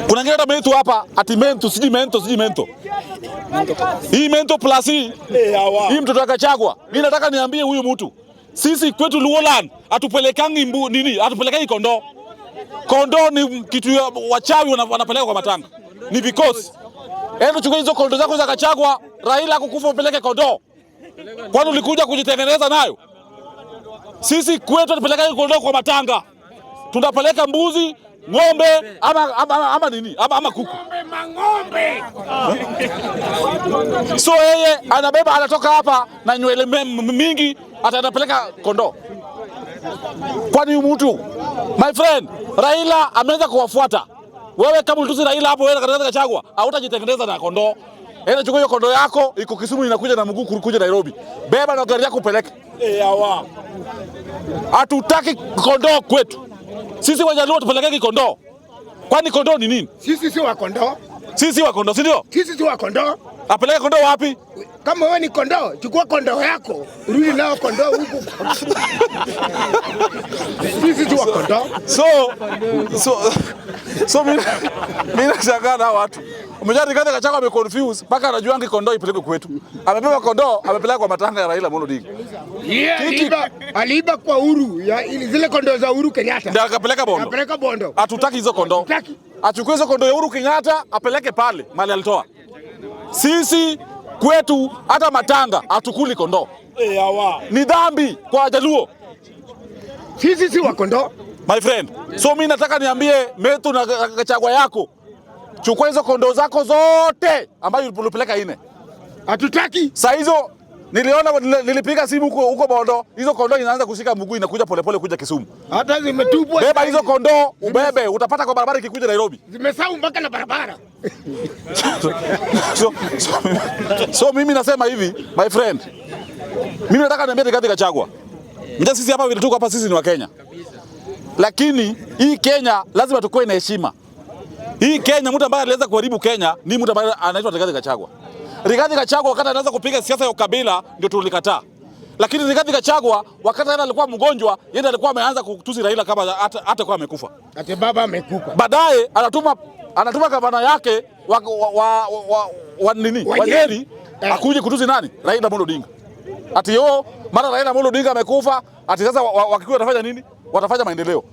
Kuna ngine hata Methu hapa ati Mento, sijui Mento, sijui Mento. Hii Mento plus hii. Hii mtoto akachagwa. Mimi nataka niambie huyu mtu. Sisi kwetu Luoland hatupelekangi mbu nini? Hatupelekangi kondoo. Kondoo ni kitu ya wachawi wanapeleka kwa matanga. Ni vikosi. Enda chukua hizo kondoo zako za Gachagua, Raila akukufa upeleke kondoo. Kwani ulikuja kujitengeneza nayo? Sisi kwetu hatupelekangi kondoo kwa matanga. Tunapeleka mbuzi, ng'ombe ama nini? Ama kuku. Mang'ombe. So yeye anabeba, anatoka hapa na nywele mingi, ata anapeleka kondoo. Kwani huyu mtu, my friend, Raila ameanza kuwafuata. Wewe kama ulitusi Raila hapo, wewe katika Gachagua, hautajitengeneza na kondoo. Enda chukua hiyo kondoo yako, iko Kisumu inakuja na mguu kuja Nairobi. Beba na gari yako upeleke. Hatutaki kondoo kwetu. Sisi Wajaluo tupeleke kondoo. Kwani kondoo ni nini? Sisi si wa kondoo. Sisi wa kondoo, si ndio? Sisi si wa kondoo. Apeleke kondoo wapi? Kama wewe ni kondoo, chukua kondoo yako, urudi nao kondoo huku. Sisi si wa kondoo. So mimi nashangaa na watu. Umejua Rigathi Gachagua ame confuse mpaka anajuangi kondoo ipelekwe kwetu. Amebeba kondoo amepeleka kwa matanga ya Raila Amolo Odinga. Yeah, aliiba kwa Uhuru ya zile kondoo za Uhuru Kenyatta. Ndio akapeleka Bondo. Akapeleka Bondo. Hatutaki hizo kondoo. Hatutaki. Achukue hizo kondoo ya Uhuru Kenyatta apeleke pale mali alitoa. Sisi kwetu hata matanga hatukuli kondoo. Ni dhambi kwa Wajaluo. Sisi si wa kondoo. My friend, so mimi nataka niambie Methu na Gachagua yako, chukua hizo kondoo zako zote ambayo ulipeleka ine. Hatutaki. Saa hizo niliona nilipiga simu huko huko Bondo, hizo kondoo inaanza kushika mguu inakuja polepole kuja Kisumu. Hata zimetupwa. Beba hizo kondoo ubebe, utapata kwa barabara ikikuja Nairobi. Zimesahau mpaka na barabara. So mimi nasema hivi my friend, mimi nataka niambie Rigathi Gachagua, ndio sisi hapa vile tuko hapa, sisi ni wa Kenya, lakini hii Kenya lazima tukue na heshima. Hii Kenya, mtu ambaye aliweza kuharibu Kenya ni mtu ambaye anaitwa Rigathi Gachagua. Rigathi Gachagua wakati anaanza kupiga siasa ya ukabila ndio tulikataa. Lakini Rigathi Gachagua wakati yeye alikuwa mgonjwa, yeye ndiye alikuwa ameanza kutusi Raila kama hata kwa amekufa. Ati baba amekufa. Baadaye anatuma gavana yake wa nini? Wa Wa Nyeri Nyeri. akuje kutusi nani? Raila Amolo Odinga. Ati yo mara Raila Amolo Odinga amekufa, ati sasa Wakikuyu watafanya nini? Watafanya maendeleo.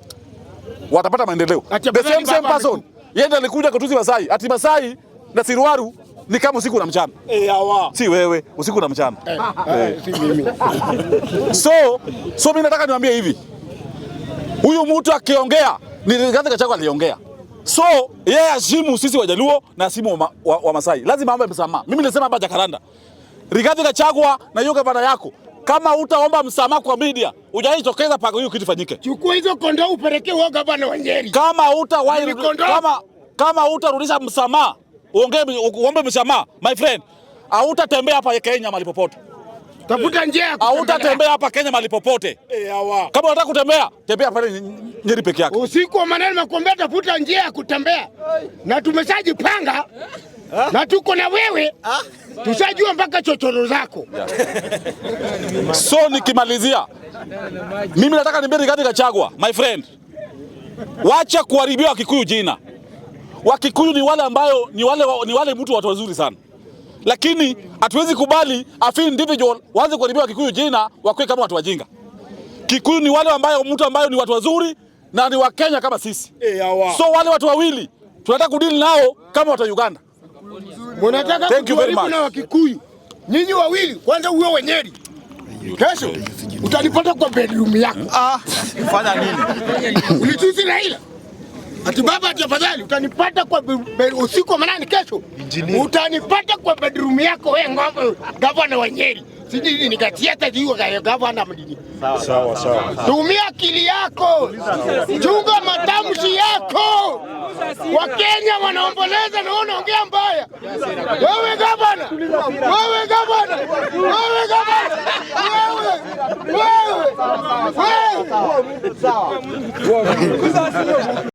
Watapata maendeleo. Ati The afadhali same baba person. amekufa. Yeye ndiye alikuja kutusi Masai. Ati Masai na Siruaru ni kama usiku na mchana. Si wewe, usiku na mchana. Si mimi. So mimi nataka niwaambie hivi. Huyu mtu akiongea ni Rigathi Gachagua aliongea. So yeye ashimu sisi Wajaluo na asimu wa Masai. Lazima aombe msamaha. Mimi nilisema hapa Jacaranda. Rigathi Gachagua na hiyo gavana yako, kama utaomba msamaha kwa media, hujaitokeza paka hiyo kitu fanyike. Chukua hizo kondoo upelekee huo gavana wa Nyeri. Kama utawahi Ni kondoo. kama utarudisha msamaha, uongee uombe msamaha, my friend, hautatembea hapa Kenya mahali popote. Tafuta njia ya kutembelea. Hautatembea hapa Kenya mahali popote. Kama unataka kutembea, tembea pale Nyeri peke yake. Usiku wa manane nakwambia, tafuta njia ya kutembea, na tumeshajipanga na tuko na wewe, tushajua mpaka chochoro zako. So nikimalizia, mimi nataka niambie Rigathi Gachagua, my friend, wacha kuharibia Wakikuyu jina. Wakikuyu ni wale ambayo ni wale mtu watu wazuri sana, lakini hatuwezi kubali a few individual waanze kuharibia Wakikuyu jina wakuwe kama watu wajinga. Kikuyu ni wale ambayo mtu ambayo ni watu wazuri na ni Wakenya kama sisi. So wale watu wawili tunataka kudili nao kama watu wa Uganda. Mnataka Thank you very kutuharibu much. na Wakikuyu nyinyi wawili, kwanza huyo wa Nyeri, kesho utanipata kwa bedroom yako. Ah, fanya nini? Ulitusi Raila ati baba, ati afadhali utanipata kwa usiku wa manane kesho, utanipata kwa bedroom yako wewe, ng'ombe, gavana wa Nyeri. Sijui nikatia hiyo gavana mdini. Sawa sawa. Tumia akili yako, chunga matamshi yako. Wakenya wanaomboleza na wewe unaongea mbaya. Wewe gavana, wewe gavana, wewe gavana, wewe, wewe, wewe.